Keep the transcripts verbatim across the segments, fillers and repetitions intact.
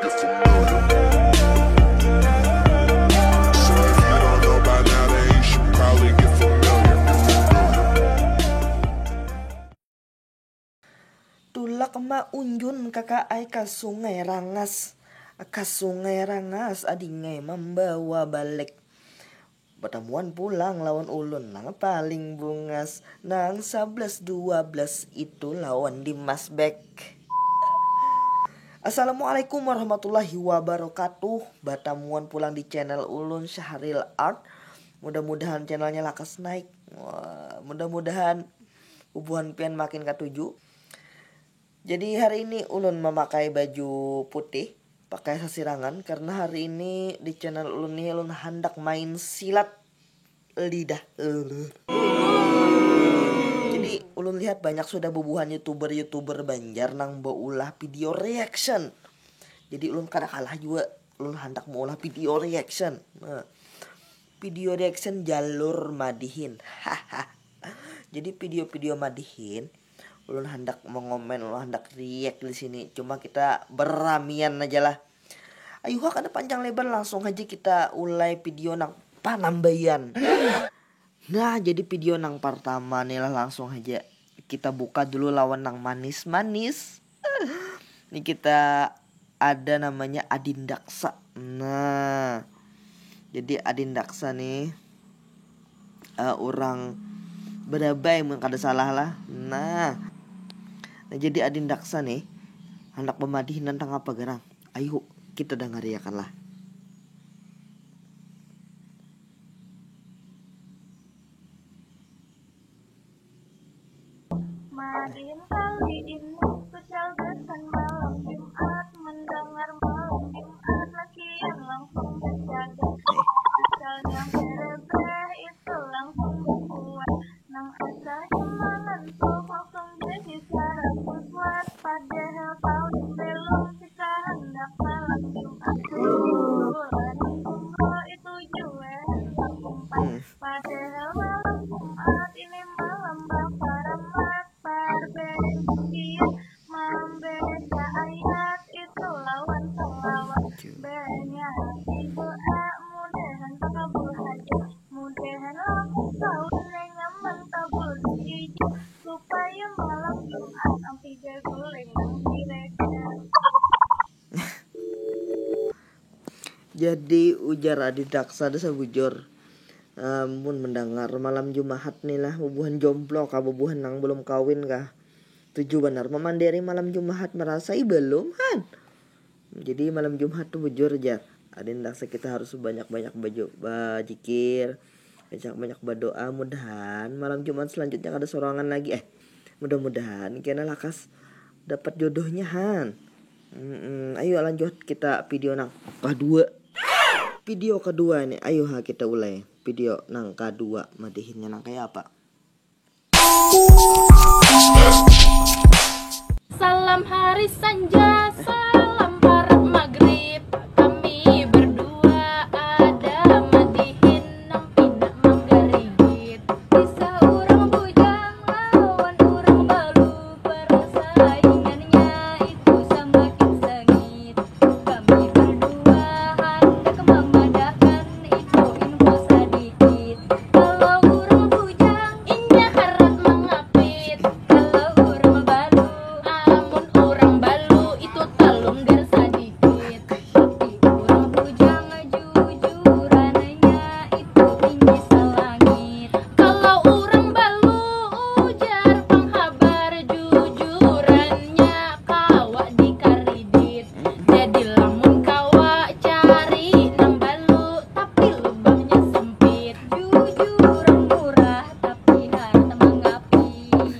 So if you don't know by now, then you should probably get familiar. Tulak ma unjun kaka ai ka sungai rangas. Ka sungai rangas adingai mambawa balik. Batamuan pulang lawan ulun nang paling bungas. Nang sablas dua blas itu lawan Dimas Bek. Assalamualaikum warahmatullahi wabarakatuh. Batamuan pulang di channel ulun Syahril Art. Mudah-mudahan channelnya lakas naik. Wah, mudah-mudahan bubuhan pian makin katuju. Jadi hari ini ulun memakai baju putih, pakai sasirangan karena hari ini di channel ulun nih ulun handak main silat lidah. Jadi ulun lihat banyak sudah bubuhan youtuber-youtuber Banjar nang baulah video reaction. Jadi ulun kada kalah juga, ulun handak maulah video reaction. Nah, video reaction jalur madihin. Jadi video-video madihin ulun handak mengomen, ulun handak react di sini. Cuma kita beramian aja lah. Ayuha kada panjang lebar, langsung aja kita ulai video nang panambaian. Nah, jadi video nang pertama nih lah, langsung aja kita buka dulu lawan nang manis-manis. Ini kita ada namanya Adindaksa. Nah, jadi Adindaksa nih uh, orang berabai mun kada salah lah. Nah, nah jadi Adindaksa nih hendak pemadihin tentang apa garang? Ayo kita dengariakan lah. Madihin kali ini spesial gasan malam Jumat, mendengar malam Jumat lakian langsung berjaga. Spesialnya berebeh itu langsung berkuat. Nang asalnya mangantuk langsung jadi saratus watt. Padahal tahun belum kita hendak malam Jumat. Bulan umroh itu jua hendak umpat. Padahal malam Jumat ini malam bakaramat. Parbensian membaca ayat itu lawan salawat. Banyak doa mudahan takabul hajat. Mudahan laku kawan nang nyaman kabul diijab supaya malam Jumat nang tidak guling nang direda. Jadi ujar Adindaksa dah sabujur. Amun mendengar malam Jumahat ni lah bubuhan jomblo kah, bubuhan nang belum kawin kah, tuju banar memanderi malam Jumahat, merasai belum han? Jadi malam Jumahat tu bujur jar Adindaksa kita harus banyak-banyak baju bajikir, banyak-banyak berdoa, mudahan malam Jumat selanjutnya kada sorangan lagi eh mudah-mudahan kena lakas dapat jodohnya han. Mm-mm. Ayo lanjut kita video nang kedua. Video kedua nih, ayo ha kita ulai video nang kedua madihinnya nang kayak apa. Salam hari sanja, salam parak magrib. Kami berdua ada madihin nang pina manggarigit. Kisah urang bujang lawan urang balu, persaingannya itu samakin sengit. Kami berdua handak mamadakan itu info sadikit. Kalau urang bujang inya harat mangapit. Kalau urang balu, amun urang balu itu talunggar sadikit. Tapi urang bujang jujurannya itu tinggi salangit. Kalau urang balu ujar panghabar jujurannya kawa dikaridit. Jadi lamun kawa cari nang balu tapi lubangnya sempit. Jujuran murah tapi harta manggapit.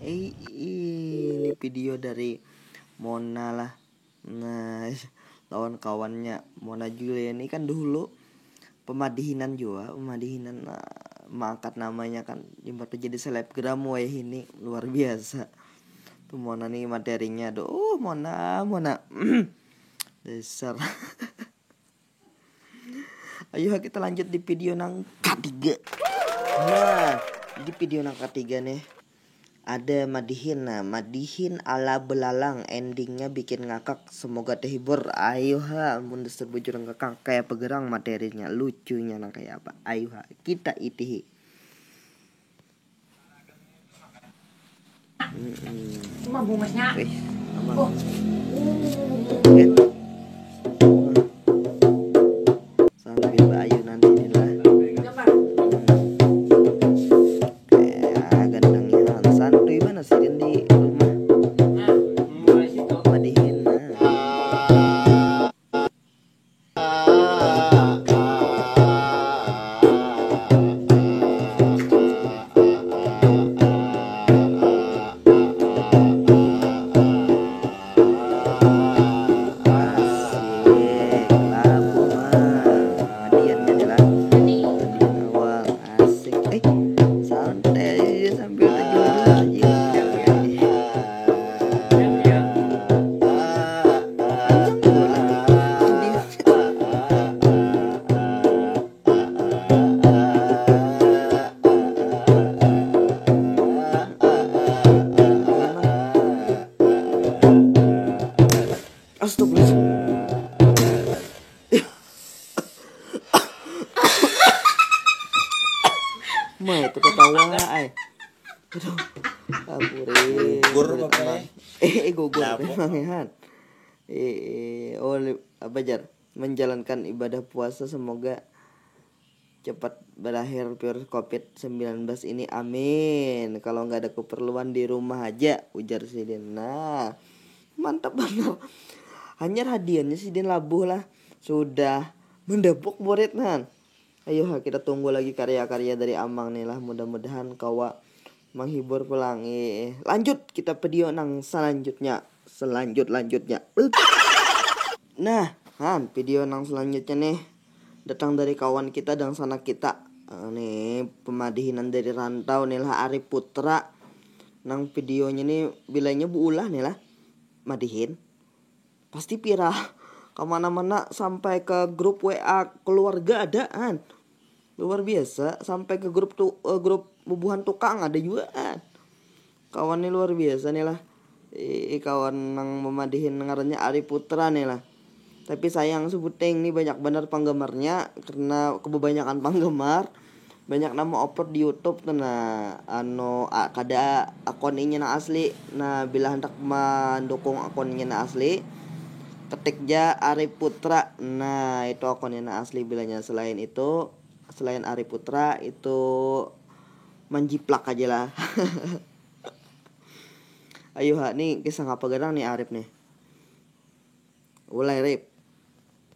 Eh, ini video dari Mona lah. Nah, lawan kawannya Mona Juliani kan dulu pemadihinan jua, pemadihinan nah, mengangkat namanya kan ibaratnya jadi selebgram wayah ini luar biasa. Tuh Mona nih materinya, aduh Mona, Mona. Dasar. Ayo kita lanjut di video nang ketiga. Nah, di video nang ketiga nih Ada madihin, nah, madihin ala belalang, endingnya bikin ngakak. Semoga terhibur. Ayo ha, mun dasar bujur ngakak kayak pegerang materinya, lucunya nang kayak apa. Ayo ha, kita itihi. Mm-mm. Cuma bungasnya. Eh, aman. Oh. Eh. Sambil baayunan inilah. Gambar. Kayak gandang ihan santuy mana sidin di rumah. Nah, mulai situ. Madihin nah. Asik, labuh mah. Madian kan lah. Madian awal, asik. Eh, santai aja sambil terjun aja. Panjang tuh lah. Astagfirullahaladzim. Ma itu ketawa ai. Aduh. Ampuri. Gugur, Gugur Bapak, teman. Eh. Eh, eh, gugur Lapuk. Emang ya, Han. Eh, eh, oh, li- apa jar? Menjalankan ibadah puasa, semoga cepat berakhir virus covid sembilan belas ini, amin. Kalau nggak ada keperluan, di rumah aja, ujar sidin. Nah, mantap banar. Hanyar hadiahnya sidin labuh lah. Sudah mendepuk borit nan. Ayo ha, kita tunggu lagi karya-karya dari Amang nih lah. Mudah-mudahan kawa menghibur pelangi. Lanjut kita video nang selanjutnya. Selanjut-lanjutnya. Nah, Han, video nang selanjutnya nih datang dari kawan kita, dangsanak kita. Eh, nih, pemadihinan dari rantau nih lah, Ari Putra. Nang videonya nih bilanya buulah nih lah. Madihin. Pasti viral kemana-mana, sampai ke grup W A keluarga ada, Han. Luar biasa, sampai ke grup tu, eh, grup bubuhan tukang ada juga, Han. Kawan nih luar biasa nih lah. Ih, kawan nang memadihin ngarannya Ari Putra nih lah. Tapi sayang, sebuting nih banyak banar penggemarnya karena kebanyakan penggemar. Banyak nama upload di YouTube tuh, nah, anu, a- kada akun inya nang asli. Nah, bila hendak mendukung akun inya nang asli, ketik ja Ari Putra. Nah, itu akunnya nang asli bilanya. Selain itu, selain Ari Putra itu, menjiplak aja lah. Ayo ha, nih kisah apa gerang nih Arif nih? Ulai, Rip.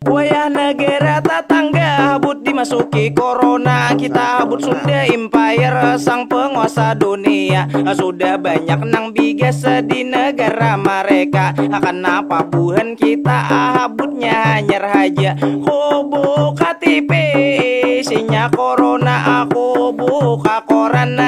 Wayah negara tatangga habut dimasuki corona. Kita habut Sunda Empire, sang penguasa dunia. Sudah banyak nang bigas di negara mereka. Kenapa buhan kita habutnya hanyar haja? Ku buka T V, isinya corona. Aku buka koran,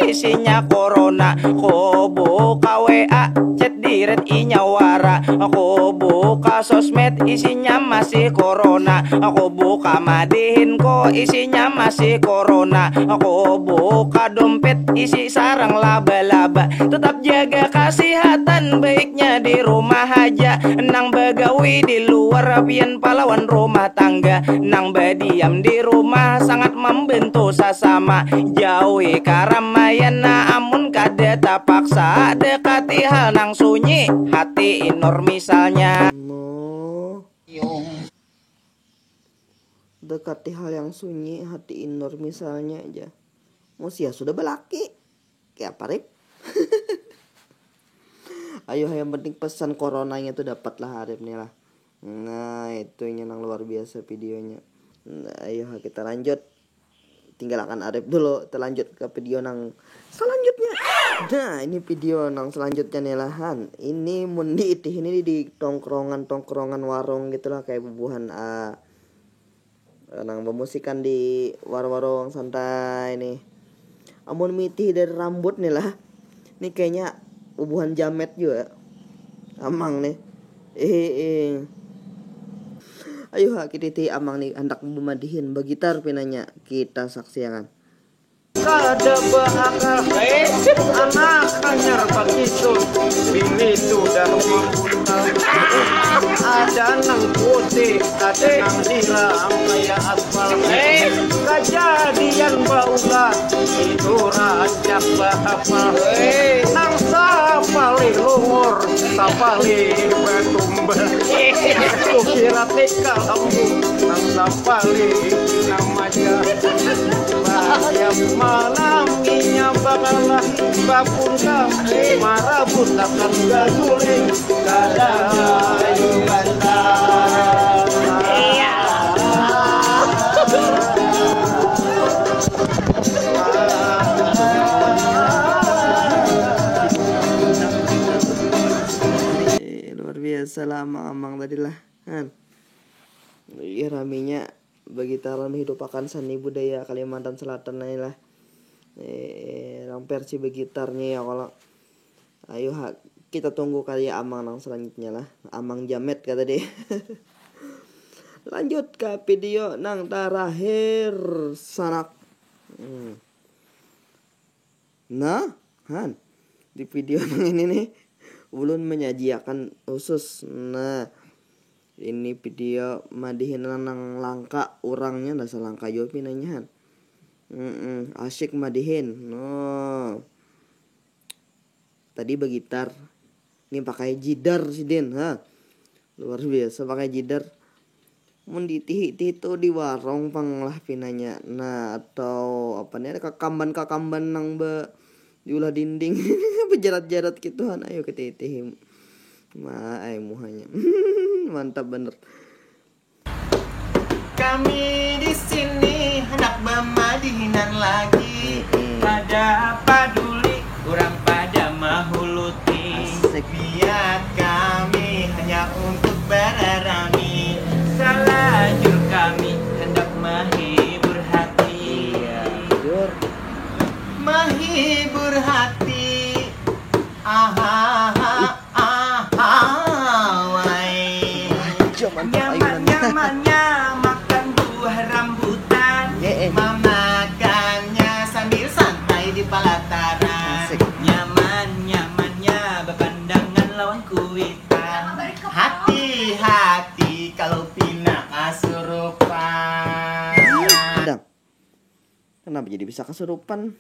isinya corona. Ku buka W A, chat direct inya wara. Aku buka sosmed, isinya masih corona. Aku buka madihin ko, isinya masih corona. Aku buka dompet, isi sarang laba-laba. Tetap jaga kesehatan, baiknya di rumah aja. Nang bagawi di luar, pian pahlawan rumah tangga. Nang badiam di rumah, sangat membantu sasama. Jauhi karamaian, nah, amun kada tapaksa. Dekati hal nang sunyi, hati inur misalnya. No. Dekati hal yang sunyi, hati inur misalnya aja. Musia sudah belaki. Kayak apa, Rip? Ayo, yang penting pesan coronanya tuh dapat lah, Arif nih lah. Nah, itu yang nang luar biasa videonya. Nah, ayo kita lanjut. Tinggalkan Arif dulu, terlanjut ke video nang selanjutnya. Nah, ini video nang selanjutnya nih lah, Han. Ini mun diitih ini di tongkrongan-tongkrongan warung gitulah, kayak bubuhan, ah, nang bemusikan di warung-warung santai nih. Amun mitih dari rambut nih lah. Ini kayaknya bubuhan jamet juga. Amang nih. Eh, eh. Ayo ha, kita itihi Amang nih hendak memadihin bagitar pinanya. Kita saksiangan. Kada beakal. Anak hanyar bakitu, bini sudah mambuntal. Ada nang putih, ada nang hiram kaya aspal. Kajadian baulah, itu rancak bahapal. Nang sapalih lungur, sapalih batumbal. Kukira tikal embung, nang sapalih nang maja. Batiap malam inya bakalah, bapundak marabut akan gaguling, kada kayu bantal. Eh, luar biasa lah amang-amang tadi lah, kan? Iya, raminya bagitaran menghidupakan seni budaya Kalimantan Selatan aja lah. Eh, orang versi begitarnya ya kalau. Ayo ha, kita tunggu kali ya amang nang selanjutnya lah. Amang Jamet kata deh. Lanjut ke video nang terakhir, sanak. Hmm. Nah, han, di video nang ini nih, ulun menyajiakan khusus. Nah, ini video madihin nang langka, urangnya dasar langka jua pinanya, han. Mm-mm, asik madihin. No. Tadi begitar. Ini pakai jidar sidin, ha. Luar biasa pakai jidar. Mun ditihi-tihi tuh di warung pang lah pinanya. Nah, atau apa nih, ada kakamban-kakamban nang be diulah dinding. Bejarat-jarat gitu, han. Ayo kita tihi. Ma, ai muhanya. Mantap bener. Kami di sini hendak bamadihinan lagi. Mm-mm. Kada paduli urang pada mahuluti. Asik. Niat kami hanya untuk bararami. Salajur kami hendak mahibur hati. Iya, jujur. Mahibur hati. Ahaha, ahawai. Aja mantap. Nyaman-nyamannya makan buah rambutan. Ye, eh. Mamakannya sambil santai di palataran. Asik. Nyaman-nyamannya bapandangan lawan kuitan. Hati-hati kalau pina kasurupan. Kadang. Kenapa jadi bisa kasurupan?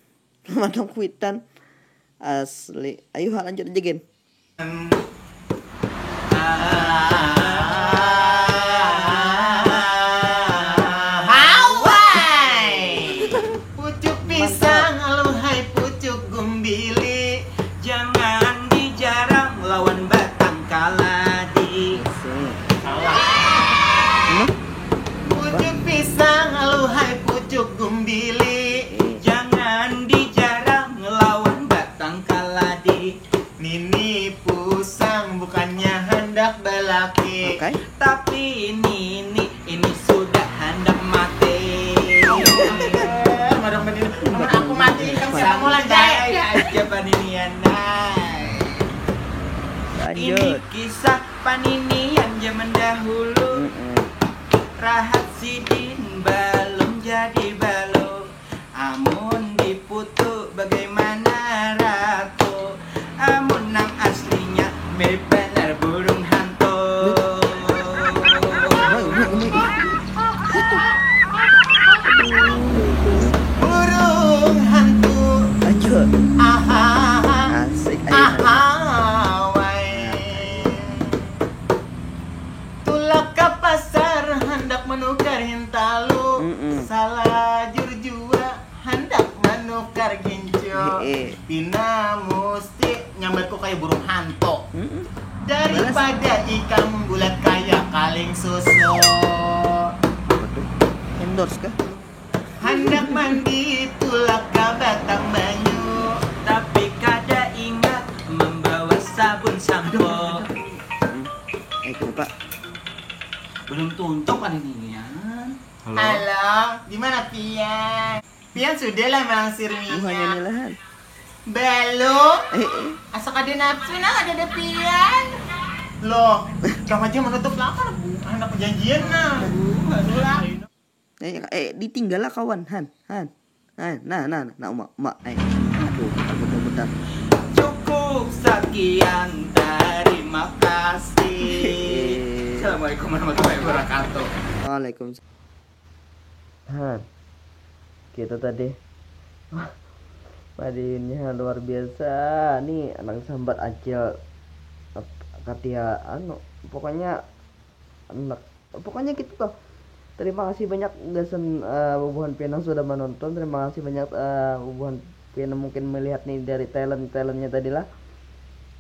Madang kuitan. Asli. Ayo, ha, lanjut aja, Gen. Hawai. Pucuk pisang, aluhai pucuk gumbili. Jangan dijarang lawan batang kaladi. Asik. Pucuk pisang, aluhai pucuk gumbili. Jangan dijarang lawan batang kaladi. Nini pusang bukannya handak balaki. Oke. Tapi nini ini sudah handak mati. Madang badiri. Mun aku mati, ikam siapa mau lanjai? Santai aja paninian, nah. Ini lanjut. Kisah paninian zaman dahulu. Mm-mm. Rahat sidin balum jadi balum. Amun diputu bagaimana ratu? Amun nang aslinya mirip banar burung hantu. Burung hantu. Lanjut. Ahaha. Asik, ayo. Ahawai. Tulak ka pasar handak manukar hintalu. Mm-mm. Salajur jua handak manukar gincu. Heeh. Pina musti nyambatku kaya burung hantu. Mm-mm. Daripada ikam bulat kaya kaling susu. Apa tuh? Endorse kah? Handak mandi tulak ka batang banyu. Tapi kada ingat membawa sabun sampo. Hmm. Eh, kenapa? Belum tuntung kan ini, ya? Halo? Halo, di mana pian? Pian sudah lah melangsir minyak. Buhannya nih lah, Han. Belum. Eh, eh. Asa kada nafsu nah, ada pian. Loh, kamu aja menutup lapar, Bu. Anak perjanjian nah. Bu, aduh lah. Eh, eh, ditinggal lah kawan, Han, Han. Nah, nah, nah, nah, nah, uma, uma, eh. Aduh, betul, betul, betul. Cukup sekian, terima kasih. Assalamualaikum warahmatullahi wabarakatuh. Waalaikumsalam. Nah, kita tadi, wah, madihinnya luar biasa. Nih, anak sambat acil, ap-, katia, anu, pokoknya anak, pokoknya gitu tuh. Terima kasih banyak gasan, eh, bubuhan pian yang sudah menonton. Terima kasih banyak, eh, bubuhan pian yang mungkin melihat nih dari talent-talentnya tadi lah.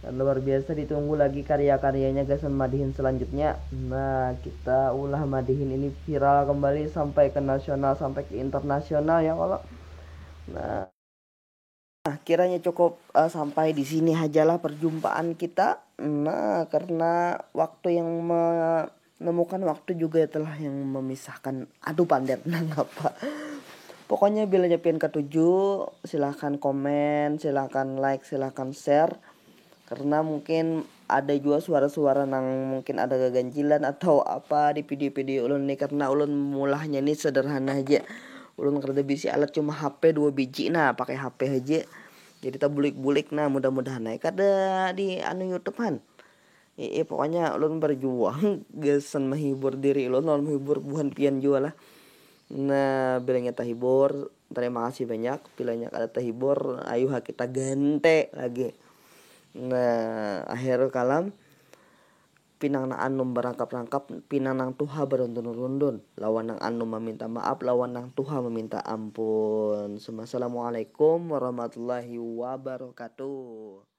Dan luar biasa, ditunggu lagi karya-karyanya gasan madihin selanjutnya. Nah, kita ulah madihin ini viral kembali sampai ke nasional, sampai ke internasional ya kalau. Nah, kiranya cukup, eh, sampai di sini hajalah perjumpaan kita. Nah, karena waktu yang menemukan waktu juga telah yang memisahkan. Aduh, pandet nang apa. Pokoknya bila nyapian katuju, silahkan komen, silahkan like, silahkan share. Karena mungkin ada juga suara-suara nang mungkin ada gaganjilan atau apa di video-video ulun nih, karena ulun mulahnya nih sederhana aja. Ulun kada bisi alat, cuma H P dua biji, nah, pakai H P aja. Jadi tabulik-bulik, nah, mudah-mudahan naik kada di anu YouTube han. Iya, pokoknya ulun berjuang gasan menghibur diri ulun, ulun menghibur buhan pian jua lah. Nah, bilanya tahibur, terima kasih banyak. Bilanya kada tahibur, ayu ha kita gante lagi. Nah, akhirul kalam, pinang nang anum berangkap-rangkap, pinang nang tuha berundun-rundun, lawan nang anum meminta maaf, lawan nang tuha meminta ampun. Assalamualaikum warahmatullahi wabarakatuh.